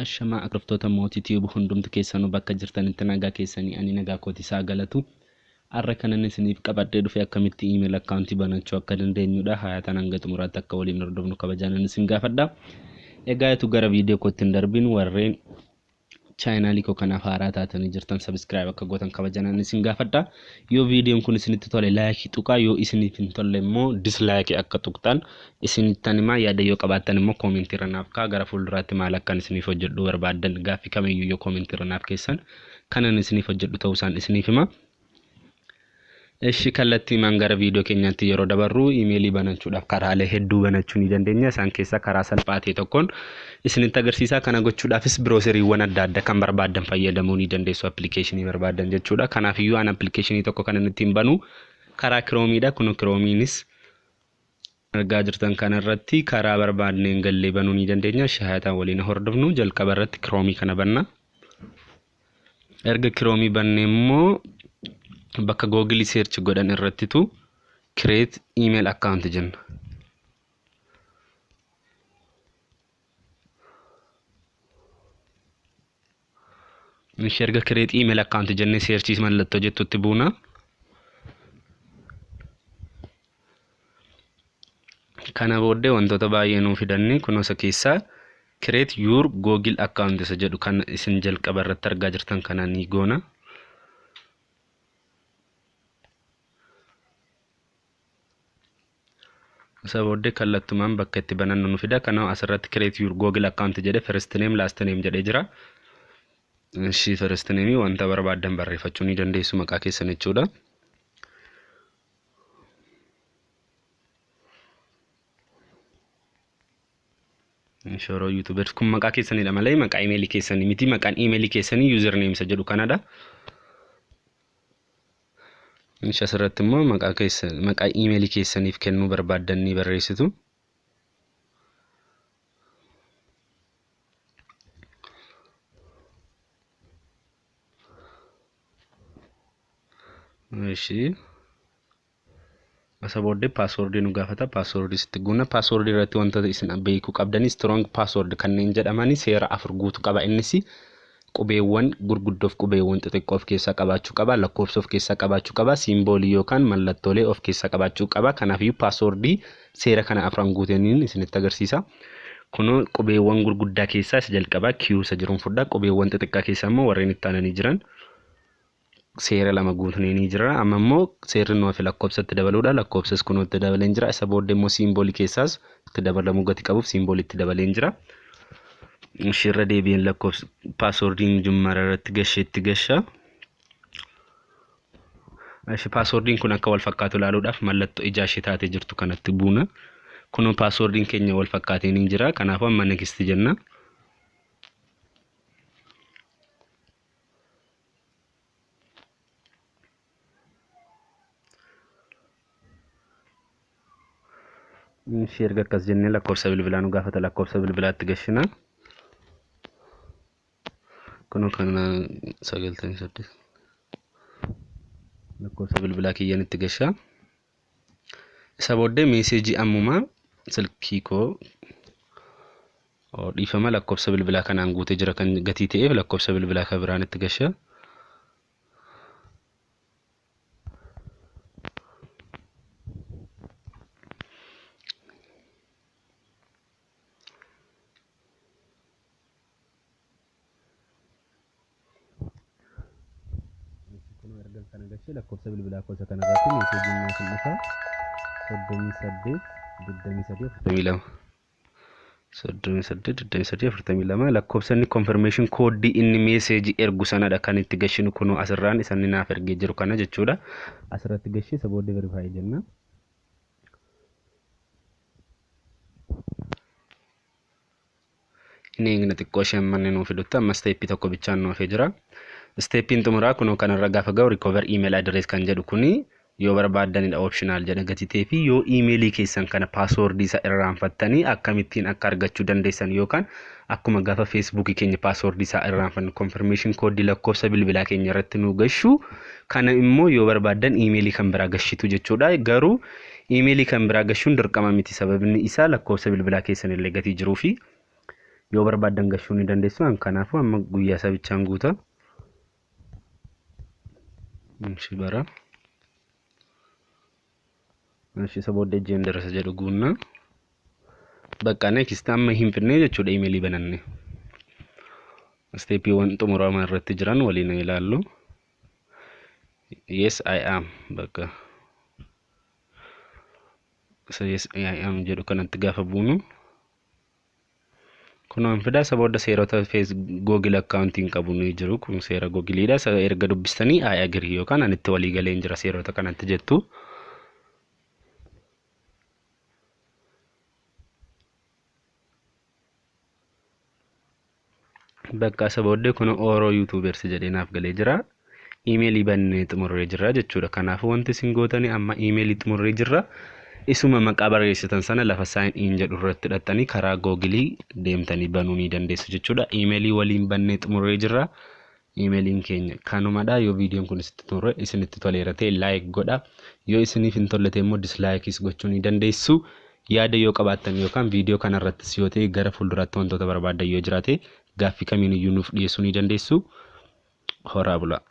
Ashamaa hordoftoota Mootii Tube hundumti keessanuu bakka jirtanitti nagaa keessanii, ani nagaa kooti isaa galatu. Har'a kanan isiniif qabadhee dhufe akkamitti email akkaawuntii banachuu akka dandeenyudha. Hayataan hanga xumuraatti akka waliin hordofnu kabajaanan isin gaafadha. Egaa etu gara viidiyoo kootti hin darbin, warreen chaayinaalii koo kanaaf haaraa taatanii jirtan subscribe akka gootan kabajanaan isin gaafadha. Yoo viidiyoon kun isinitti tole laayikii tuqaa, yoo isiniif hin tolle immoo dislaayikii akka tuqxan isinittan himaa. Yaada yoo qabaattan immoo koomentii irra naaf kaa'aa. Gara fuulduraatti maal akkan isiniif hojjedhu barbaaddan, gaaffii kamiyyuu yoo koomentii irra naaf keessan kanan isiniif hojjedhu ta'uu isaan isiniif hima. Ishi kallattiimaan gara viidiyoo keenyaatti yeroo dabarru, imeelii banachuudhaaf karaalee hedduu banachuu ni dandeenya. Isaan keessaa karaa salphaa ta'e tokkoon isinitti agarsiisa. Kana gochuudhaafis birooseriiwwan adda addaa kan barbaaddan fayyadamuu ni dandeessu, appilikeeshinii barbaaddan jechuudha. Kanaafiyyuu an appilikeeshinii tokko kan inni ittiin banu karaa kiroomiidha. Kun kiroomiinis argaa jirtan kanarratti karaa barbaadneen gallee banuu ni dandeenya. Shaayataan waliin hordofnu. Jalqaba irratti kiroomii kana banna. Erga kiroomii banne immoo bakka googilii search godhan irrattitu create email account jenna. Ishee erga create email account jennee searchii mallattoo jettutti buuna. Kana booddee wantoota baay'ee nuu fidanni, kunuunsa keessaa create your Google account isa jedhu kan isin jalqaba irratti argaa jirtan kana ni goona. Isa booddee kallattumaan bakka itti banannu nu fida. Kanaaf asirratti create your Google account jedhe, first name, last name jedhee jira. Ishii first name wanta barbaaddan barreeffachuu ni dandeessu, maqaa keessan jechuudha. Shoroo YouTubers kun maqaa keessanidha malee maqaa imeelii keessanii miti. Maqaan imeelii keessanii user name isa jedhu kanadha. Ishee asirratti immoo maqaa keessan, maqaa imeelii keessaniif kennuu barbaaddan ni barreessitu. Ishii isa booddee paaswoordii nu gaafata. Paaswoordii sitti guuna. Paaswoordii irratti wantoota isin beekuu qabdanii, strong password kanneen jedhamanii seera 4 guutuu qaba. Innis qubeewwan gurguddoof qubeewwan xixiqqoo of keessaa qabaachuu qaba. Lakkoofsa of keessaa qabaachuu qaba. Siimboolii yookaan mallattoolee of keessaa qabaachuu qaba. Kanaafiyyuu paaswoordii seera kana afran guutaniin isinitti agarsiisa. Kunoo qubeewwan gurguddaa keessaa isa jalqabaa Q isa jiruun fudhaa. Qubeewwan xixiqqaa keessaa immoo warreen itti aananii jiran seera 2 guutnee ni jira. Amma immoo seerri nu hafe lakkoofsa itti dabaluudha. Lakkoofsas kunoo itti dabaleen jira. Isa booddee immoo siimboolii keessaas itti dabalamuu gati qabuuf siimboolii itti dabaleen jira. Ishirra deebi'een lakkoofsa paaswoordiin jummara irratti gashee itti gasha. Ishi paaswoordiin kun akka wal fakkaatu ilaaluudhaaf mallattoo ijaa ishee taatee jirtu kanatti buuna. Kunoo paaswoordiin keenya wal fakkaatee ni jira. Kanaafuu amma next jenna. Ishee erga akkas jennee lakkoofsa bilbilaa nu gaafata, lakkoofsa bilbilaatti gashina. Kunoo kana 98 lakkoofsa bilbilaa kiyyan itti gasha. Isa booddee meeseejii ammumaa silkii koo dhiifama, lakkoofsa bilbilaa kanaan guutee jira kan gatii ta'eef lakkoofsa bilbilaa kan biraan itti gasha. Kun erga kana gashee lakkoofsa bilbilaa koo isa kanarratti meeseejiin naaf hin dhufa. 38 23 42, 38 23 42 lakkoofsa inni confirmation kooddii inni meeseejii ergu sanadha kan itti gashinu. Kunoo asirraan isa inni naaf ergee jiru kana jechuudha. Asirratti gashee isa booddee verify jenna. Inni eegna xiqqoo isheen manni nuu fidutti amma isteeppii tokko bichaan nu hafee jira. Isteeppiin xumuraa kunoo kanarra gaafa ga'u recover email address kan jedhu kuni yoo barbaaddanidha, optional jedha gatii ta'ee fi yoo iimeelii keessan kana paaswoordii isaa irraanfattanii akkamittiin akka argachuu dandeessan, yookaan akkuma gaafa feesbuukii keenya paaswoordii isaa irraanfannu confirmation kooddii lakkoofsa bilbilaa keenya irratti nu gashu kana immoo yoo barbaaddan iimeelii kan biraa gashitu jechuudha. Garuu iimeelii kan biraa gashuun dirqama miti, sababni isaa lakkoofsa bilbilaa keessan illee gatii jiruu fi Yoo barbaaddan gashuu ni dandeessu. Kanaafuu amma guyyaa isaa bichaan guuta. Ishi bara. Ishi isa booddee gender isa jedhu guunna. Bakka next amma hin fidnee jechuudha imeelii bananne. Stepiiwwan xumuramaa irratti jiran waliin ilaallu. Yes, I am, bakka. Isa "Yes, I am" jedhu kanatti gaafa buunu, kunuun fidaa. Isa booda seerota fees Google accountiin qabu ni jiru. Kun seera Googiliidha. Isa erga dubbistanii "I agree" yookaan "Ani itti walii galeen jira seerota kanatti" jettu. Bakka isa booddee kun Ooroo YouTubers jedhee naaf galee jira. Iimeelii bannee xumurree jirra jechuudha. Kanaafuu wanti isin gootanii amma iimeelii xumurree jirra. Isuma maqaa barreessitan sana lafa "sign in" jedhu irratti hidhattanii karaa Googilii deemtanii banuu ni dandeessu jechuudha. Iimeelii waliin bannee xumurree jirra. Iimeeliin keenya kanumadha. Yoo viidiyoon kun isinitti toleera ta'e like godha. Yoo isiniif hin tolle ta'e immoo dislikeis gochuu ni dandeessu. Yaada yoo qabaattan yookaan viidiyoo kanarrattis yoo ta'e gara fuulduraatti wantoota barbaaddan yoo jiraate gaaffii kamiin iyyuu nuuf dhiyeessuu ni dandeessu. Horaa bulaa.